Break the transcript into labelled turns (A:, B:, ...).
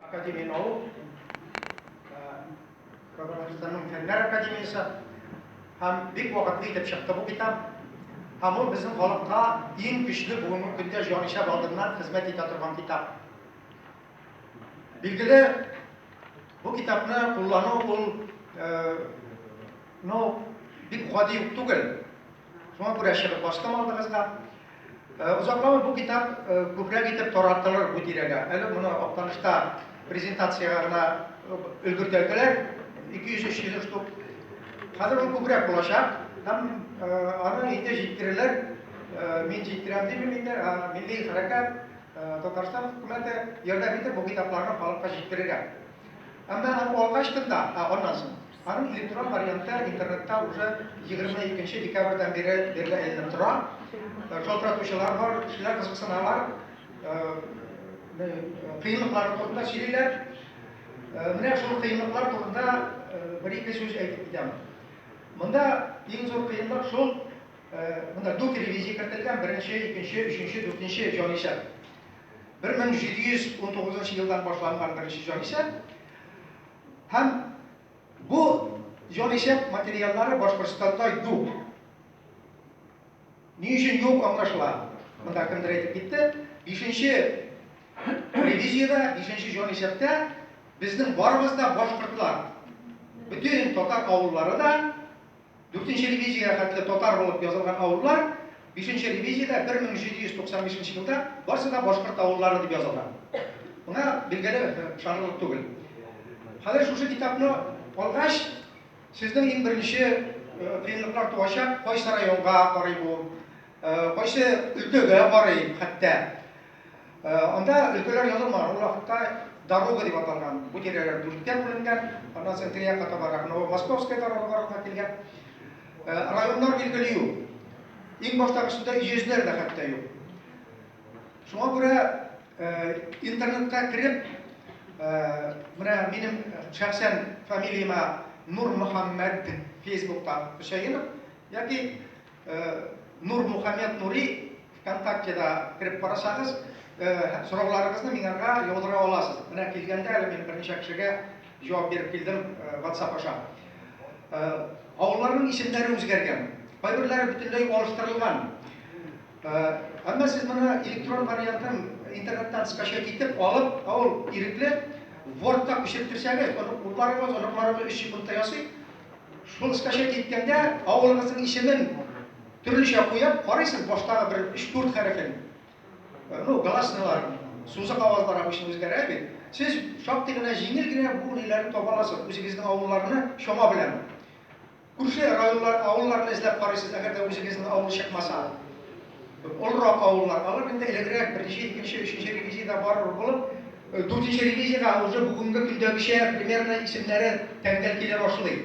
A: Академия наук, Татарстанның Фәннәр академиясе һәм бик вакытлы итеп чыкты бу китап. Һәм ул безнең халыкка иң көчле бүгенге көндә җанисәп алдыннан хезмәт итә торган китап. Билгеле, бу китапны куллану ул ну, бик гади үк түгел. Шуңа күрә чыгып бастым алдыгызга. Озакламый бу китап күбрәк итеп таратылыр бу тирәгә. Әле моны Актанышта презентациягә гына өлгертәлделәр, 200-300 штук. Хәзер ул күбрәк булачак һәм аны инде җиткерелер. Мин җиткерәм димим инде, милли хәрәкәт, Татарстан хөкүмәте ярдәм итеп бу китапларны халыкка җиткерергә. Әмма аны алгачтын да, аннан соң, аның электрон варианты интернетта уже 22 нче декабрьдән бире бирле эленеп тора. Шалтыратучылар бар, кешеләр кызыксыналар, кыенлыклары турында сөйлиләр. Менә шул кыенлыклар турында бер-ике сүз әйтеп китәм. Монда иң зур кыенлык шул, монда дүрт ревизия кертелгән, беренче, икенче, өченче, дүртенче җанисәп. 1719 елдан башланган беренче җанисәп. Һәм бу җанисәп материаллары Башкортстанда юк. Ни өчен юк аңлашыла. Монда кемдер әйтеп китте. Бишенче ревизиядә, бишенче җанисәптә безнең барыбыз да башкортлар. Бөтен татар авыллары да Дүртенче ревизиягә хәтле татар булып язылган авыллар, бишенче ревизиядә 1795 нче елда барсы да башкорт авыллары дип язылган. Моңа, билгеле, ышанырлык түгел. Хәзер шушы китапны алгач, сезнең иң беренче кыенлыклар туачак, кайсы районга карый бу, кайсы өлкәгә карый хәтта. Анда өлкәләр язылмаган, ул вакытта дорога дип аталган. Бу тирәләр дүрткә бүленгән, аннан соң теге якка табарак Новомосковская дорога барлыкка килгән. Районнар билгеле юк. Иң баштагысында өязләр дә хәтта юк. Шуңа күрә интернетка кереп, менә минем шәхсән фамилияма Нур Мөхәммәд Фейсбукта Хөсәенов яки Нурмухамед Нури ВКонтактеда кереп карасагыз, сорауларыгызны миңарга яудыра аласыз. Менә килгәндә әле мин берничә кешегә җавап биреп килдем WhatsApp аша. Авылларның исемнәре үзгәргән. Кайберләре бөтенләй алыштырылган. Әмма сез моны электрон вариантын интернеттан скачать итеп алып, авыл ирекле Word-та күчерттерсәгез, улларыгыз, оныкларыгыз 3 секундта ясый. Шул скачать иткәндә авылыгызның исемен төрлечә куеп карыйсыз, баштагы бер өч-дүрт хәрефен. Ну, гласныйлар, сузык авазлар обычно үзгәрә бит. Сез шактый гына җиңел генә бу ниләрне таба аласыз, үзегезнең авылларны чама белән. Күрше районнар, авылларны эзләп карыйсыз, әгәр дә үзегезнең авыл чыкмаса. Олырак авыллар, алар инде элегрәк беренче, икенче, өченче ревизиядә бар булып, дүртенче ревизиягә уже бүгенге көндәгечә примерно исемнәре тәңгәл килә башлый.